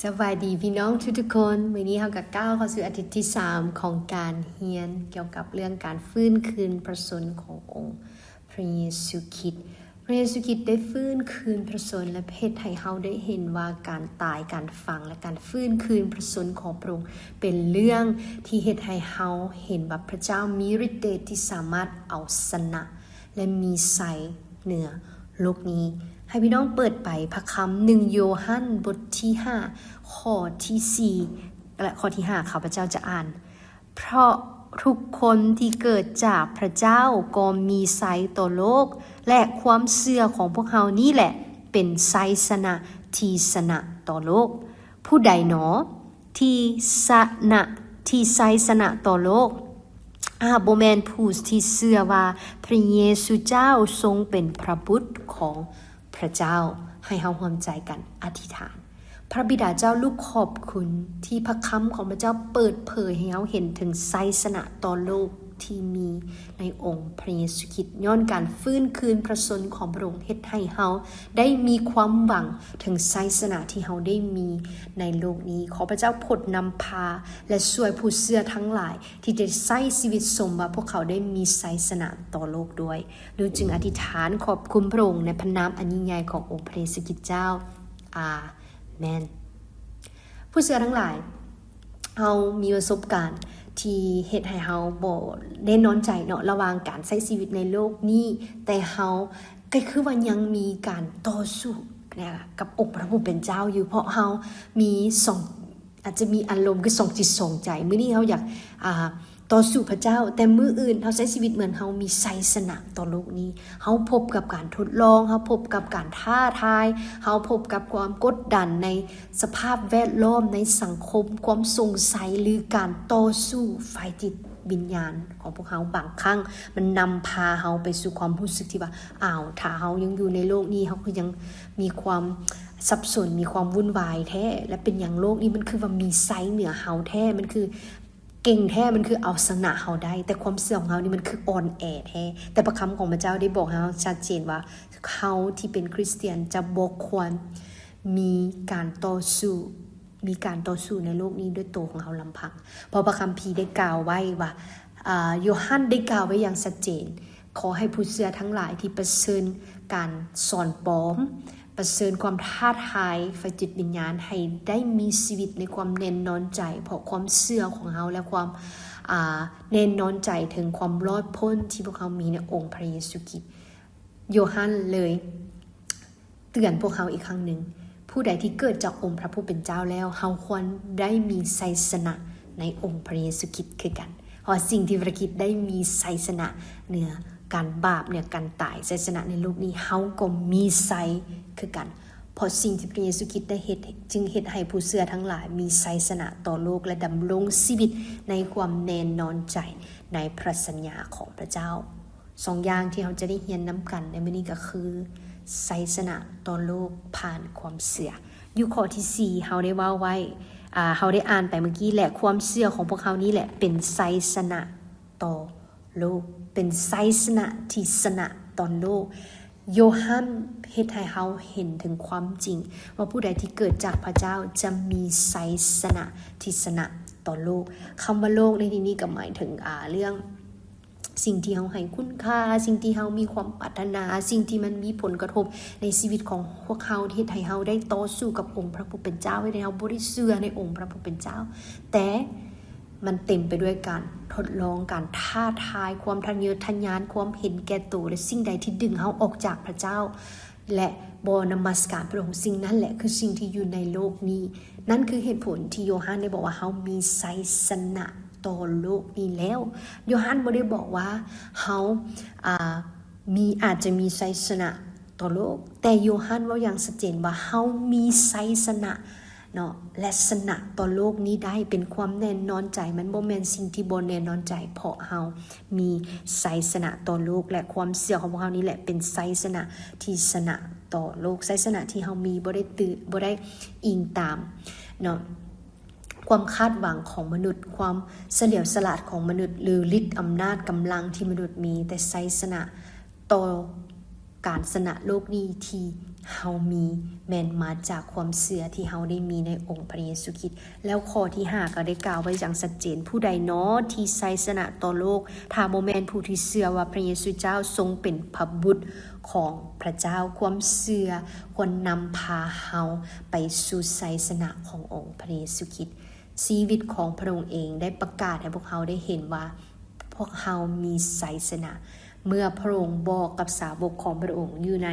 ສະບາຍດີພີ່ນ້ອງທຸກໆຄົນ. ມື້ນີ້ເຮົາກໍກ້າວເຂົ້າສູ່ອາທິດທີສາມຂອງການຮຽນກ່ຽວກັບເລື່ອງການຟື້ນຄືນພະຊົນຂອງອົງພະເຢຊູຄຣິດ. ພະເຢຊູຄຣິດໄດ້ຟື້ນຄືນພະຊົນ ແລະ ເຮັດໃຫ້ເຮົາໄດ້ເຫັນວ່າການຕາຍ, ການຝັງ ແລະ ການຟື້ນຄືນພະຊົນຂອງພະອົງ ເປັນເລື່ອງທີ່ເຮັດໃຫ້ເຮົາເຫັນວ່າພະເຈົ້າມີລິດເດດທີ່ສາມາດເອົາຊະນະ ແລະ ມີໄຊເໜືອໂລກນີ້. ໃຫ້ພີ່ນ້ອງເປີດໄປພະຄຳ ໜຶ່ງໂຍຮັນ ບົດທີຫ້າ ຂໍ້ທີສີ່ ແລະ ຂໍ້ທີຫ້າ ຂ້າພະເຈົ້າຈະອ່ານ. ເພາະທຸກຄົນທີ່ເກີດຈາກພະເຈົ້າກໍມີໄຊຕໍ່ໂລກ ແລະ ຄວາມເຊື່ອຂອງພວກເຮົານີ້ແຫຼະເປັນໄຊຊະນະທີ່ຊະນະຕໍ່ໂລກ. ຜູ້ໃດໜໍທີ່ຊະນະ, ທີ່ໄຊຊະນະຕໍ່ໂລກ? ຫາກບໍ່ແມ່ນຜູ້ທີ່ເຊື່ອວ່າພະເຢຊູເຈົ້າຊົງເປັນພະບຸດຂອງພະເຈົ້າ. ໃຫ້ເຮົາຮ່ວມໃຈກັນອະທິຖານ. ພະບິດາເຈົ້າ, ລູກຂອບຄຸນທີ່ພະຄຳຂອງພະເຈົ້າເປີດເຜີຍໃຫ້ເຮົາເຫັນເຖິງໄຊຊະນະຕໍ່ໂລກທີ່ມີໃນອົງພະເຢຊູຄຣິດ. ຍ້ອນການຟື້ນຄືນພະຊົນຂອງພະອົງ ເຮັດໃຫ້ເຮົາໄດ້ມີຄວາມຫວັງເຖິງໄຊຊະນະທີ່ເຮົາໄດ້ມີໃນໂລກນີ້. ຂໍພະເຈົ້າໂປດນຳພາ ແລະ ຊ່ວຍຜູ້ເຊື່ອທັງຫຼາຍ ທີ່ຈະໃຊ້ຊີວິດສົມວ່າພວກເຂົາໄດ້ມີໄຊຊະນະຕໍ່ໂລກດ້ວຍ. ລູກຈຶ່ງອະທິຖານຂອບຄຸນພະອົງໃນພະນາມອັນຍິ່ງໃຫຍ່ຂອງອົງພະເຢຊູຄຣິດເຈົ້າ. ອາເມນ. ຜູ້ເຊື່ອທັງຫຼາຍ, ເຮົາມີປະສົບການທີ່ເຮັດໃຫ້ເຮົາບໍ່ແນ່ນອນໃຈເນາະ ລະຫວ່າງການໃຊ້ຊີວິດໃນໂລກນີ້, ແຕ່ເຮົາກໍຄືວ່າຍັງມີການຕໍ່ສູ້ນະ ກັບອົງພະຜູ້ເປັນເຈົ້າຢູ່, ເພາະເຮົາມີສອງ ອາດຈະມີອາລົມຄືສອງຈິດສອງໃຈ. ມື້ນີ້ເຮົາຢາກ ອ່າ ຕໍ່ສູ້ພະເຈົ້າ, ແຕ່ມື້ອື່ນເຮົາໃຊ້ຊີວິດເໝືອນເຮົາມີໄຊຊະນະຕໍ່ໂລກນີ້. ເຮົາພົບກັບການທົດລອງ, ເຮົາພົບກັບການທ້າທາຍ, ເຮົາພົບກັບຄວາມກົດດັນໃນສະພາບແວດລ້ອມ, ໃນສັງຄົມ, ຄວາມສົງໄສ ຫຼື ການຕໍ່ສູ້ຝ່າຍຈິດວິນຍານຂອງພວກເຮົາ. ບາງຄັ້ງມັນນຳພາເຮົາໄປສູ່ຄວາມຮູ້ສຶກທີ່ວ່າ ອ້າວ, ຖ້າເຮົາຍັງຢູ່ໃນໂລກນີ້, ເຮົາຄືຍັງມີຄວາມສັບສົນ, ມີຄວາມວຸ່ນວາຍແທ້, ແລະ ເປັນຫຍັງໂລກນີ້ມັນຄືວ່າມີໄຊເໜືອເຮົາແທ້, ມັນຄື ເກັ່ງແທ້, ມັນຄືເອົາຊະນະເຮົາໄດ້, ແຕ່ຄວາມເຊື່ອຂອງເຮົານີ້ມັນຄືອ່ອນແອແທ້. ແຕ່ພະຄຳຂອງພະເຈົ້າໄດ້ບອກໃຫ້ເຮົາຊັດເຈນວ່າ ເຮົາທີ່ເປັນຄຣິສຕຽນຈະບໍ່ຄວນມີການຕໍ່ສູ້, ມີການຕໍ່ສູ້ໃນໂລກນີ້ດ້ວຍໂຕຂອງເຮົາລຳພັງ. ເພາະພະຄຳພີໄດ້ກ່າວໄວ້ວ່າ, ອາ, ໂຍຮັນໄດ້ກ່າວໄວ້ຢ່າງຊັດເຈນ, ຂໍໃຫ້ຜູ້ເຊື່ອທັງຫຼາຍທີ່ປະເຊີນການສອນປອມ, ປະເຊີນຄວາມທ້າທາຍຝ່າຍຈິດວິນຍານ ໃຫ້ໄດ້ມີຊີວິດໃນຄວາມແນ່ນອນໃຈ, ເພາະຄວາມເຊື່ອຂອງເຮົາ ແລະ ຄວາມ, ອາ, ແນ່ນອນໃຈເຖິງຄວາມລອດພົ້ນທີ່ພວກເຮົາມີໃນອົງພະເຢຊູຄຣິດ. ໂຍຮັນເລີຍເຕືອນພວກເຮົາອີກຄັ້ງໜຶ່ງ, ຜູ້ໃດທີ່ເກີດຈາກອົງພະຜູ້ເປັນເຈົ້າແລ້ວ, ເຮົາຄວນໄດ້ມີໄຊຊະນະໃນອົງພະເຢຊູຄຣິດຄືກັນ. ເພາະສິ່ງທີ່ພະຄຣິດໄດ້ມີໄຊຊະນະເໜືອການບາບ, ເໜືອການຕາຍ, ໄຊຊະນະໃນໂລກນີ້, ເຮົາກໍມີໄຊຄືກັນ. ເພາະສິ່ງທີ່ພະເຢຊູຄຣິດໄດ້ເຮັດ, ຈຶ່ງເຮັດໃຫ້ຜູ້ເຊື່ອທັງຫຼາຍມີໄຊຊະນະຕໍ່ໂລກ ແລະ ດຳລົງຊີວິດໃນຄວາມແນ່ນອນໃຈໃນພະສັນຍາຂອງພະເຈົ້າ. ສອງຢ່າງທີ່ເຮົາຈະໄດ້ຮຽນນຳກັນໃນມື້ນີ້ກໍຄື ໄຊຊະນະຕໍ່ໂລກຜ່ານຄວາມເຊື່ອ. ຢູ່ຂໍ້ທີສີ່ ເຮົາໄດ້ເວົ້າໄວ້, ອາ, ເຮົາໄດ້ອ່ານໄປເມື່ອກີ້, ແລະ ຄວາມເຊື່ອຂອງພວກເຮົານີ້ແຫຼະເປັນໄຊຊະນະຕໍ່ໂລກ, ເປັນໄຊຊະນະທີ່ຊະນະຕໍ່ໂລກ. ໂຍຮັນເຮັດໃຫ້ເຮົາເຫັນເຖິງຄວາມຈິງວ່າຜູ້ໃດທີ່ເກີດຈາກພະເຈົ້າຈະມີໄຊຊະນະທີ່ຊະນະຕໍ່ໂລກ. ຄຳວ່າໂລກໃນທີ່ນີ້ກໍໝາຍເຖິງ, ອາ, ເລື່ອງ ສິ່ງທີ່ເຮົາໃຫ້ຄຸນຄ່າ, ສິ່ງທີ່ເຮົາມີຄວາມປາດຖະໜາ, ສິ່ງທີ່ມັນມີຜົນກະທົບໃນຊີວິດຂອງພວກເຮົາ, ເຮັດໃຫ້ເຮົາໄດ້ຕໍ່ສູ້ກັບອົງພະຜູ້ເປັນເຈົ້າ, ເຮັດໃຫ້ເຮົາບໍ່ໄດ້ເຊື່ອໃນອົງພະຜູ້ເປັນເຈົ້າ. ແຕ່ມັນເຕັມໄປດ້ວຍການທົດລອງ, ການທ້າທາຍ, ຄວາມທະເຍີທະຍານ, ຄວາມເຫັນແກ່ໂຕ ແລະ ສິ່ງໃດທີ່ດຶງເຮົາອອກຈາກພະເຈົ້າ ແລະ ບໍ່ນະມັດສະການພະອົງ. ສິ່ງນັ້ນແຫຼະຄືສິ່ງທີ່ຢູ່ໃນໂລກນີ້. ນັ້ນຄືເຫດຜົນທີ່ໂຍຮັນໄດ້ບອກວ່າເຮົາມີໄຊຊະນະຕໍ່ໂລກນີ້ແລ້ວ. ໂຍຮັນບໍ່ໄດ້ບອກວ່າເຮົາ, ອາ, ມີ, ອາດຈະມີໄຊຊະນະຕໍ່ໂລກ, ແຕ່ໂຍຮັນເວົ້າຢ່າງຊັດເຈນວ່າເຮົາມີໄຊຊະນະເນາະ ແລະ ຊະນະຕໍ່ໂລກນີ້ໄດ້ເປັນຄວາມແນ່ນອນໃຈ. ມັນບໍ່ແມ່ນສິ່ງທີ່ບໍ່ແນ່ນອນໃຈ, ເພາະເຮົາມີໄຊຊະນະຕໍ່ໂລກ ແລະ ຄວາມເຊື່ອຂອງພວກເຮົານີ້ແຫຼະເປັນໄຊຊະນະທີ່ຊະນະຕໍ່ໂລກ. ໄຊຊະນະທີ່ເຮົາມີບໍ່ໄດ້ຕື່, ບໍ່ໄດ້ອີງຕາມເນາະ ຄວາມຄາດຫວັງຂອງມະນຸດ, ຄວາມສະຫຼຽວສະຫຼາດຂອງມະນຸດ ຫຼື ລິດອຳນາດກຳລັງທີ່ມະນຸດມີ, ແຕ່ໄຊຊະນະຕໍ່ການຊະນະໂລກນີ້ທີ່ ເຮົາມີແມ່ນມາຈາກຄວາມເຊື່ອທີ່ເຮົາໄດ້ມີໃນອົງພະເຢຊູຄຣິດ. ແລ້ວຂໍ້ທີຫ້າກໍໄດ້ກ່າວໄວ້ຢ່າງຊັດເຈນ, ຜູ້ໃດເນາະທີ່ໄຊຊະນະຕໍ່ໂລກ ຖ້າບໍ່ແມ່ນຜູ້ທີ່ເຊື່ອວ່າພະເຢຊູເຈົ້າຊົງເປັນພະບຸດຂອງພະເຈົ້າ? ຄວາມເຊື່ອຄວນນຳພາເຮົາໄປສູ່ໄຊຊະນະຂອງອົງພະເຢຊູຄຣິດ. ຊີວິດຂອງພະອົງເອງໄດ້ປະກາດໃຫ້ພວກເຮົາໄດ້ເຫັນວ່າ ພວກເຮົາມີໄຊຊະນະ ເມື່ອພະອົງບອກກັບສາວົກຂອງພະອົງຢູ່ໃນ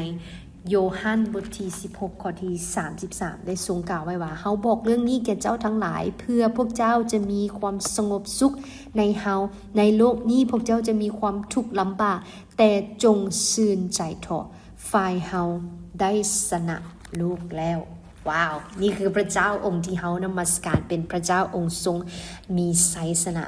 ໂຢຮັນບົດທີສິບຫົກ ຂໍ້ທີສາມສິບສາມ ໄດ້ຊົງກ່າວໄວ້ວ່າ, ເຮົາບອກເລື່ອງນີ້ແກ່ເຈົ້າທັງຫຼາຍ ເພື່ອພວກເຈົ້າຈະມີຄວາມສະຫງົບສຸກໃນເຮົາ. ໃນໂລກນີ້ພວກເຈົ້າຈະມີຄວາມທຸກລຳບາກ, ແຕ່ຈົ່ງຊື່ນໃຈເຖາະ, ຝ່າຍເຮົາໄດ້ຊະນະໂລກແລ້ວ. ວ້າວ! ນີ້ຄືພະເຈົ້າອົງທີ່ເຮົານະມັດສະການ, ເປັນພະເຈົ້າອົງຊົງມີໄຊຊະນະ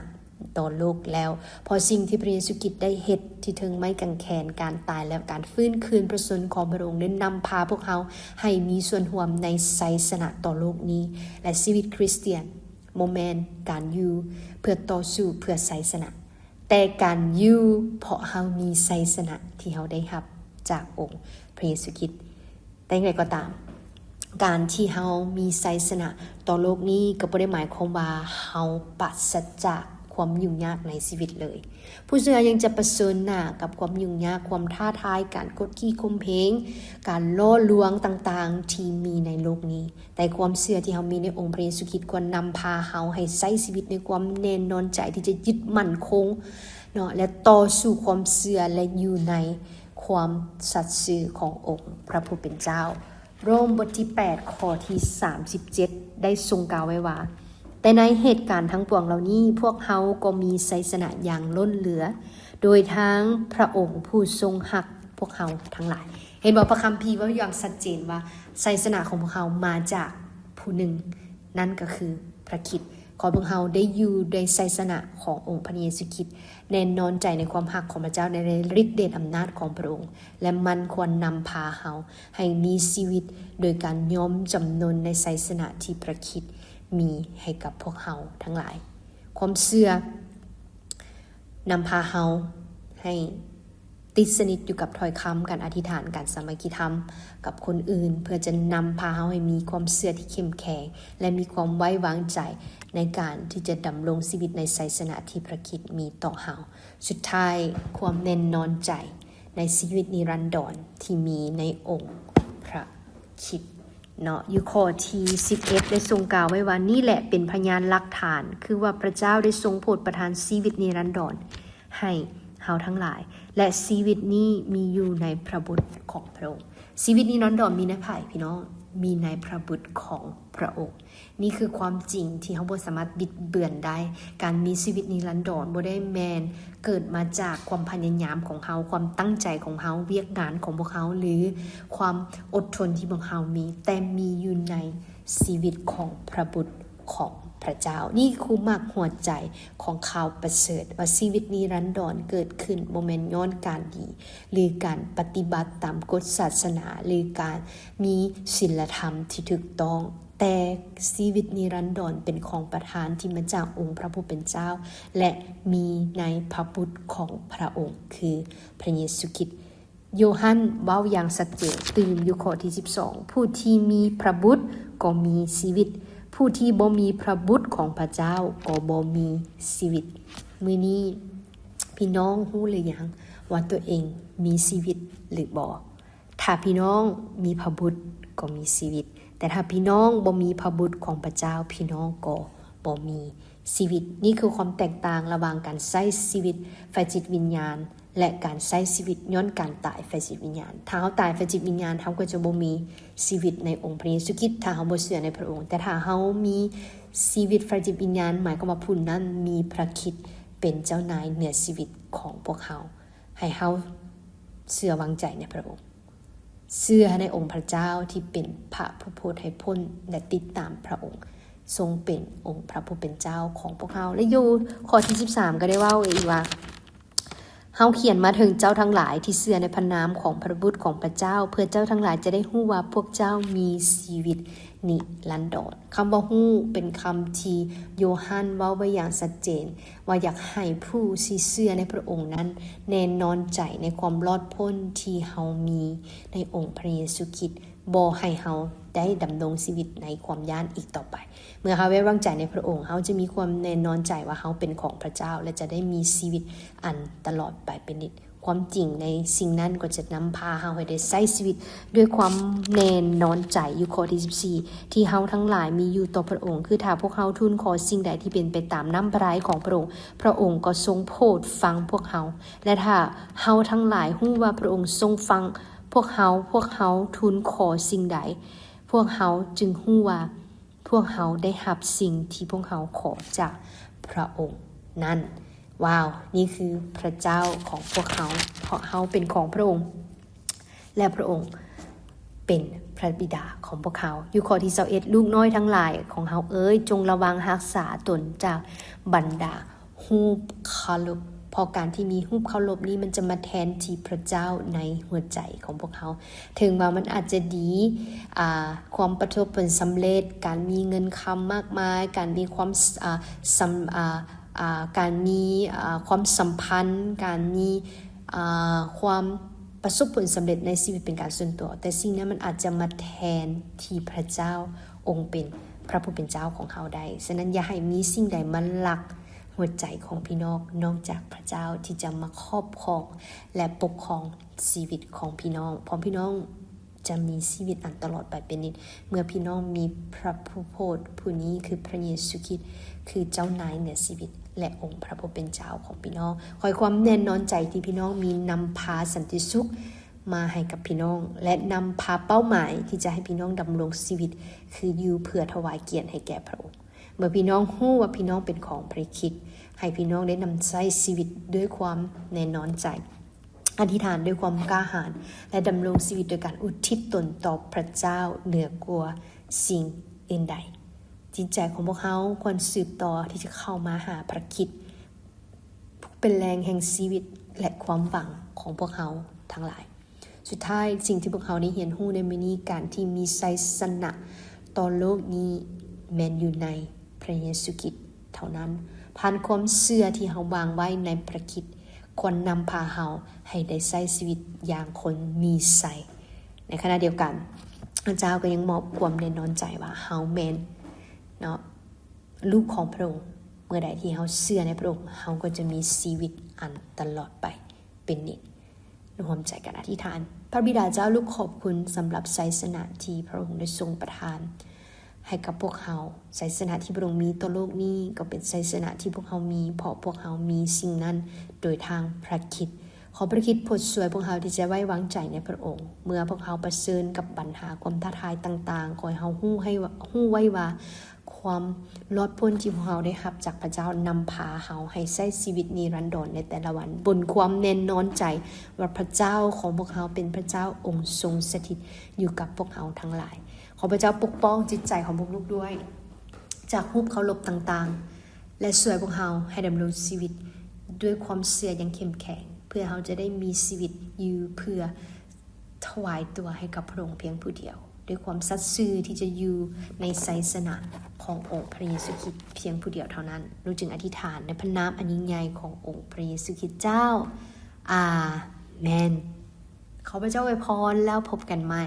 ຕໍ່ໂລກແລ້ວ. ເພາະສິ່ງທີ່ພະເຢຊູຄຣິດໄດ້ເຮັດທີ່ເທິງໄມ້ກາງແຂນ, ການຕາຍ ແລະ ການຟື້ນຄືນພະຊົນຂອງພະອົງ ໄດ້ນຳພາພວກເຮົາໃຫ້ມີສ່ວນຮ່ວມໃນໄຊຊະນະຕໍ່ໂລກນີ້. ແລະ ຊີວິດຄຣິສຕຽນບໍ່ແມ່ນການຢູ່ເພື່ອຕໍ່ສູ້ເພື່ອໄຊຊະນະ, ແຕ່ການຢູ່ເພາະເຮົາມີໄຊຊະນະທີ່ເຮົາໄດ້ຮັບຈາກອົງພະເຢຊູຄຣິດ. ແຕ່ຢ່າງໃດກໍຕາມ, ການທີ່ເຮົາມີໄຊຊະນະຕໍ່ໂລກນີ້ກໍບໍ່ໄດ້ໝາຍຄວາມວ່າເຮົາປາສະຈາກຄວາມຫຍຸ້ງຍາກໃນຊີວິດເລີຍ. ຜູ້ເຊື່ອຍັງຈະປະເຊີນໜ້າກັບຄວາມຫຍຸ້ງຍາກ, ຄວາມທ້າທາຍ, ການກົດຂີ່ຂົ່ມເຫງ, ການຫຼໍ່ລວງຕ່າງໆທີ່ມີໃນໂລກນີ້. ແຕ່ຄວາມເຊື່ອທີ່ເຮົາມີໃນອົງພະເຢຊູຄຣິດຄວນນຳພາເຮົາໃຫ້ໃຊ້ຊີວິດໃນຄວາມແນ່ນອນໃຈທີ່ຈະຍຶດໝັ້ນຄົງເນາະ ແລະ ຕໍ່ສູ້ຄວາມເຊື່ອ ແລະ ຢູ່ໃນຄວາມສັດຊື່ຂອງອົງພະຜູ້ເປັນເຈົ້າ. ໂຣມບົດທີແປດ ຂໍ້ທີສາມສິບເຈັດ ໄດ້ຊົງກ່າວໄວ້ວ່າ, ແຕ່ໃນເຫດການທັງປວງເຫຼົ່ານີ້ ພວກເຮົາກໍມີໄຊຊະນະຢ່າງລົ້ນເຫຼືອ ໂດຍທາງພະອົງຜູ້ຊົງຮັກພວກເຮົາທັງຫຼາຍ. ເຫັນບໍ່? ພະຄຳພີເວົ້າຢ່າງຊັດເຈນວ່າ ໄຊຊະນະຂອງພວກເຮົາມາຈາກຜູ້ໜຶ່ງ, ນັ້ນກໍຄືພະຄຣິດ. ຂໍພວກເຮົາໄດ້ຢູ່ໃນໄຊຊະນະຂອງອົງພະເຢຊູຄຣິດ, ແນ່ນອນໃຈໃນຄວາມຮັກຂອງພະເຈົ້າ ແລະ ໃນລິດເດດອຳນາດຂອງພະອົງ, ແລະ ມັນຄວນນຳພາເຮົາໃຫ້ມີຊີວິດໂດຍການຍອມຈຳນົນໃນໄຊຊະນະທີ່ພະຄຣິດມີໃຫ້ກັບພວກເຮົາທັງຫຼາຍ. ຄວາມເຊື່ອນຳພາເຮົາໃຫ້ ຕິດສະໜິດຢູ່ກັບຖ້ອຍຄຳ, ການອະທິຖານ, ການສາມັກຄີທຳກັບຄົນອື່ນ, ເພື່ອຈະນຳພາເຮົາໃຫ້ມີຄວາມເຊື່ອທີ່ເຂັ້ມແຂງ ແລະ ມີຄວາມໄວ້ວາງໃຈໃນການທີ່ຈະດຳລົງຊີວິດໃນໄຊຊະນະທີ່ພະຄຣິດມີຕໍ່ເຮົາ. ສຸດທ້າຍ, ຄວາມແນ່ນອນໃຈໃນຊີວິດນິລັນດອນທີ່ມີໃນອົງພະຄຣິດເນາະ. ຢູ່ຂໍ້ທີສິບເອັດ ໄດ້ຊົງກ່າວໄວ້ວ່າ, ນີ້ແຫຼະເປັນພະຍານຫຼັກຖານ ຄືວ່າພະເຈົ້າໄດ້ຊົງໂປດປະທານຊີວິດນິລັນດອນ ໃຫ້ເຮົາທັງຫຼາຍ ແລະ ຊີວິດນີ້ມີຢູ່ໃນພະບຸດຂອງພະອົງ. ຊີວິດນິລັນດອນມີໃນໃຜ, ພີ່ນ້ອງ? ມີໃນພະບຸດຂອງພະອົງ. ນີ້ຄືຄວາມຈິງທີ່ເຮົາບໍ່ສາມາດບິດເບືອນໄດ້. ການມີຊີວິດນິລັນດອນບໍ່ໄດ້ແມ່ນເກີດມາຈາກຄວາມພະຍາຍາມຂອງເຮົາ, ຄວາມຕັ້ງໃຈຂອງເຮົາ, ວຽກງານຂອງພວກເຮົາ ຫຼື ຄວາມອົດທົນທີ່ພວກເຮົາມີ, ແຕ່ມີຢູ່ໃນຊີວິດຂອງພະບຸດ ຂອງພະເຈົ້າ. ນີ້ຄືໝາກຫົວໃຈຂອງຂ່າວປະເສີດ ວ່າຊີວິດນິລັນດອນເກີດຂຶ້ນບໍ່ແມ່ນຍ້ອນການດີ ຫຼື ການປະຕິບັດຕາມກົດສາສະໜາ ຫຼື ການມີສິນລະທຳທີ່ຖືກຕ້ອງ, ແຕ່ຊີວິດນິລັນດອນເປັນຂອງປະທານທີ່ມາຈາກອົງພະຜູ້ເປັນເຈົ້າ ແລະ ມີໃນພະບຸດຂອງພະອົງ ຄືພະເຢຊູຄຣິດ. ໂຢຮັນເວົ້າຢ່າງຊັດເຈນຕື່ມຢູ່ຂໍ້ທີສິບສອງ, ຜູ້ທີ່ມີພະບຸດກໍມີຊີວິດ, ຜູ້ທີ່ບໍ່ມີພະບຸດຂອງພະເຈົ້າກໍບໍ່ມີຊີວິດ. ມື້ນີ້ພີ່ນ້ອງຮູ້ຫຼືຍັງວ່າຕົວເອງມີຊີວິດຫຼືບໍ່? ຖ້າພີ່ນ້ອງມີພະບຸດກໍມີຊີວິດ, ແຕ່ຖ້າພີ່ນ້ອງບໍ່ມີພະບຸດຂອງພະເຈົ້າ, ພີ່ນ້ອງກໍບໍ່ມີ ຊີວິດ. ນີ້ຄືຄວາມແຕກຕ່າງລະຫວ່າງການໃຊ້ຊີວິດຝ່າຍຈິດວິນຍານ ແລະ ການໃຊ້ຊີວິດຍ້ອນການຕາຍຝ່າຍຈິດວິນຍານ. ຖ້າເຮົາຕາຍຝ່າຍຈິດວິນຍານ, ເຮົາກໍຈະບໍ່ມີຊີວິດໃນອົງພະເຢຊູຄຣິດ, ຖ້າເຮົາບໍ່ເຊື່ອໃນພະອົງ. ແຕ່ຖ້າເຮົາມີຊີວິດຝ່າຍຈິດວິນຍານ, ໝາຍຄວາມວ່າຜູ້ນັ້ນມີພະຄຣິດເປັນເຈົ້ານາຍເໜືອຊີວິດຂອງພວກເຮົາ. ໃຫ້ເຮົາເຊື່ອວາງໃຈໃນພະອົງ. ເຊື່ອໃນອົງພະເຈົ້າທີ່ເປັນພະຜູ້ໂຜດໃຫ້ພົ້ນ ແລະ ຕິດຕາມພະອົງ ຊົງເປັນອົງພະຜູ້ເປັນເຈົ້າຂອງພວກເຮົາ. ແລະ ຢູ່ຂໍ້ທີສິບສາມກໍໄດ້ເວົ້າອີກວ່າ, ເຮົາຂຽນມາເຖິງເຈົ້າທັງຫຼາຍທີ່ເຊື່ອໃນພະນາມຂອງພະບຸດຂອງພະເຈົ້າ, ເພື່ອເຈົ້າທັງຫຼາຍຈະໄດ້ຮູ້ວ່າພວກເຈົ້າມີຊີວິດ ນິລັນດອນ. ຄຳວ່າຮູ້ເປັນຄຳທີ່ໂຢຮັນເວົ້າໄວ້ຢ່າງຊັດເຈນ ວ່າຢາກໃຫ້ຜູ້ທີ່ເຊື່ອໃນພະອົງນັ້ນແນ່ນອນໃຈໃນຄວາມລອດພົ້ນທີ່ເຮົາມີໃນອົງພະເຢຊູຄຣິດ ບໍ່ໃຫ້ເຮົາໄດ້ດຳລົງຊີວິດໃນຄວາມຢ້ານອີກຕໍ່ໄປ. ເມື່ອເຮົາໄວ້ວາງໃຈໃນພຣະອົງ, ເຮົາຈະມີຄວາມແນ່ນອນໃຈວ່າເຮົາເປັນຂອງພຣະເຈົ້າ ແລະ ຈະໄດ້ມີຊີວິດອັນຕະຫຼອດໄປເປັນນິດ. ຄວາມຈິງໃນສິ່ງນັ້ນກໍຈະນຳພາເຮົາໃຫ້ໄດ້ໃຊ້ຊີວິດດ້ວຍຄວາມແນ່ນອນໃຈ. ຢູ່ຂໍ້ທີສິບສີ່ ທີ່ເຮົາທັງຫຼາຍມີຢູ່ຕໍ່ພຣະອົງ ຄືຖ້າພວກເຮົາທູນຂໍສິ່ງໃດທີ່ເປັນໄປຕາມນ້ຳພຣະໄທຂອງພຣະອົງ, ພຣະອົງກໍຊົງໂປດຟັງພວກເຮົາ. ແລະ ຖ້າເຮົາທັງຫຼາຍຮູ້ວ່າພຣະອົງຊົງຟັງພວກເຮົາ, ພວກເຮົາທູນຂໍສິ່ງໃດ, ພວກເຮົາຈຶ່ງຮູ້ວ່າພວກເຮົາໄດ້ຮັບສິ່ງທີ່ພວກເຮົາຂໍຈາກພຣະອົງນັ້ນ. ວ້າວ, ນີ້ຄືພຣະເຈົ້າຂອງພວກເຮົາ, ເພາະເຮົາເປັນຂອງພຣະອົງ ແລະ ພຣະອົງເປັນພຣະບິດາຂອງພວກເຮົາ. ຢູ່ຂໍ້ທີຊາວເອັດ ລູກນ້ອຍທັງຫຼາຍຂອງເຮົາເອີຍ, ຈົ່ງລະວັງຮັກສາຕົນຈາກບັນດາຮູບເຄົາລົບ, ເພາະການທີ່ມີຮູບເຄົາລົບນີ້ ມັນຈະມາແທນທີ່ພຣະເຈົ້າໃນຫົວໃຈຂອງພວກເຮົາ. ເຖິງວ່າມັນອາດຈະດີ, ອາ, ຄວາມປະສົບຜົນສຳເລັດ, ການມີເງິນຄຳມາກມາຍ, ການມີຄວາມ, ອາ, ສຳ, ອາ, ອາ, ການມີ, ອາ, ຄວາມສຳພັນ, ການມີ, ອາ, ຄວາມປະສົບຜົນສຳເລັດໃນຊີວິດເປັນການສ່ວນຕົວ, ແຕ່ສິ່ງນັ້ນມັນອາດຈະມາແທນທີ່ພຣະເຈົ້າອົງເປັນພຣະຜູ້ເປັນເຈົ້າຂອງເຮົາໄດ້. ສະນັ້ນ, ຢ່າໃຫ້ມີສິ່ງໃດມາລັກຫົວໃຈຂອງພີ່ນ້ອງ ນອກຈາກພຣະເຈົ້າທີ່ຈະມາຄອບຄອງ ແລະ ປົກຄອງຊີວິດຂອງພີ່ນ້ອງ, ເພາະພີ່ນ້ອງ ຈະມີຊີວິດອັນຕະຫຼອດໄປເປັນນິດ ເມື່ອພີ່ນ້ອງມີພຣະຜູ້ໂປດຜູ້ນີ້ ຄືພຣະເຢຊູຄຣິດ ຄືເຈົ້ານາຍເໜືອຊີວິດ ແລະ ອົງພຣະຜູ້ເປັນເຈົ້າຂອງພີ່ນ້ອງ. ຂໍໃຫ້ຄວາມແນ່ນອນໃຈທີ່ພີ່ນ້ອງມີນຳພາສັນຕິສຸກມາໃຫ້ກັບພີ່ນ້ອງ ແລະ ນຳພາເປົ້າໝາຍທີ່ຈະໃຫ້ພີ່ນ້ອງດຳລົງຊີວິດ ຄືຢູ່ເພື່ອຖວາຍກຽດໃຫ້ແກ່ພຣະອົງ. ເມື່ອພີ່ນ້ອງຮູ້ວ່າພີ່ນ້ອງເປັນຂອງພຣະຄຣິດ, ໃຫ້ພີ່ນ້ອງໄດ້ນຳໃຊ້ຊີວິດດ້ວຍຄວາມແນ່ນອນໃຈ. ອະທິຖານດ້ວຍຄວາມກ້າຫານ ແລະ ດຳລົງຊີວິດໂດຍການອຸທິດຕົນຕໍ່ພຣະເຈົ້າເໜືອກວ່າສິ່ງອື່ນໃດ. ຈິດໃຈຂອງພວກເຮົາຄວນສືບຕໍ່ທີ່ຈະເຂົ້າມາຫາພຣະຄຣິດ ຜູ້ເປັນແຫຼ່ງແຫ່ງຊີວິດ ແລະ ຄວາມຫວັງຂອງພວກເຮົາທັງຫຼາຍ. ສຸດທ້າຍ, ສິ່ງທີ່ພວກເຮົາໄດ້ຮຽນຮູ້ໃນມື້ນີ້, ການທີ່ມີໄຊຊະນະຕໍ່ໂລກນີ້ແມ່ນຢູ່ໃນພຣະເຢຊູຄຣິດເທົ່ານັ້ນ. ຜ່ານຄວາມເຊື່ອທີ່ເຮົາວາງໄວ້ໃນພຣະຄຣິດ ຄວນນຳພາເຮົາໃຫ້ໄດ້ໃຊ້ຊີວິດຢ່າງຄົນມີໄຊ. ໃນຂະນະດຽວກັນ, ພຣະເຈົ້າກໍຍັງມອບຄວາມແນ່ນອນໃຈວ່າເຮົາແມ່ນ, ເນາະ, ລູກຂອງພຣະອົງ. ເມື່ອໃດທີ່ເຮົາເຊື່ອໃນພຣະອົງ, ເຮົາກໍຈະມີຊີວິດອັນຕະຫຼອດໄປເປັນນິດ. ລວມໃຈກັນອະທິຖານ. ພຣະບິດາເຈົ້າ, ລູກຂອບຄຸນສຳລັບໄຊຊະນະທີ່ພຣະອົງໄດ້ຊົງປະທານໃຫ້ກັບພວກເຮົາ. ໄຊຊະນະທີ່ພຣະອົງມີຕໍ່ໂລກນີ້ ກໍເປັນໄຊຊະນະທີ່ພວກເຮົາມີ ເພາະພວກເຮົາມີສິ່ງນັ້ນໂດຍທາງພຣະຄຣິດ. ຂໍພຣະຄຣິດໂປດຊ່ວຍພວກເຮົາທີ່ຈະໄວ້ວາງໃຈໃນພຣະອົງ ເມື່ອພວກເຮົາປະເຊີນກັບບັນຫາຄວາມທ້າທາຍຕ່າງໆ. ຂໍໃຫ້ເຮົາຮູ້ໃຫ້, ຮູ້ໄວ້ວ່າ ຄວາມລອດພົ້ນທີ່ພວກເຮົາໄດ້ຮັບຈາກພຣະເຈົ້ານຳພາເຮົາໃຫ້ໃຊ້ຊີວິດນິລັນດອນໃນແຕ່ລະວັນ ບົນຄວາມແນ່ນອນໃຈວ່າພຣະເຈົ້າຂອງພວກເຮົາເປັນພຣະເຈົ້າອົງຊົງສະຖິດຢູ່ກັບພວກເຮົາທັງຫຼາຍ. ຂໍພຣະເຈົ້າປົກປ້ອງຈິດໃຈຂອງພວກລູກດ້ວຍ ຈາກຮູບເຄົາລົບຕ່າງໆ ແລະ ຊ່ວຍພວກເຮົາໃຫ້ດຳລົງຊີວິດດ້ວຍຄວາມເຊື່ອຢ່າງເຂັ້ມແຂງ ເພື່ອເຮົາຈະໄດ້ມີຊີວິດຢູ່ເພື່ອ ຖວາຍຕົວໃຫ້ກັບພຣະອົງພຽງຜູ້ດຽວ ດ້ວຍຄວາມສັດຊື່ທີ່ຈະຢູ່ໃນໄຊຊະນະຂອງອົງພຣະເຢຊູຄຣິດພຽງຜູ້ດຽວເທົ່ານັ້ນ. ລູກຈຶ່ງອະທິຖານໃນພຣະນາມອັນຍິ່ງໃຫຍ່ຂອງອົງພຣະເຢຊູຄຣິດເຈົ້າ. ອາເມນ. ຂໍພຣະເຈົ້າອວຍພອນ ແລ້ວພົບກັນໃໝ່.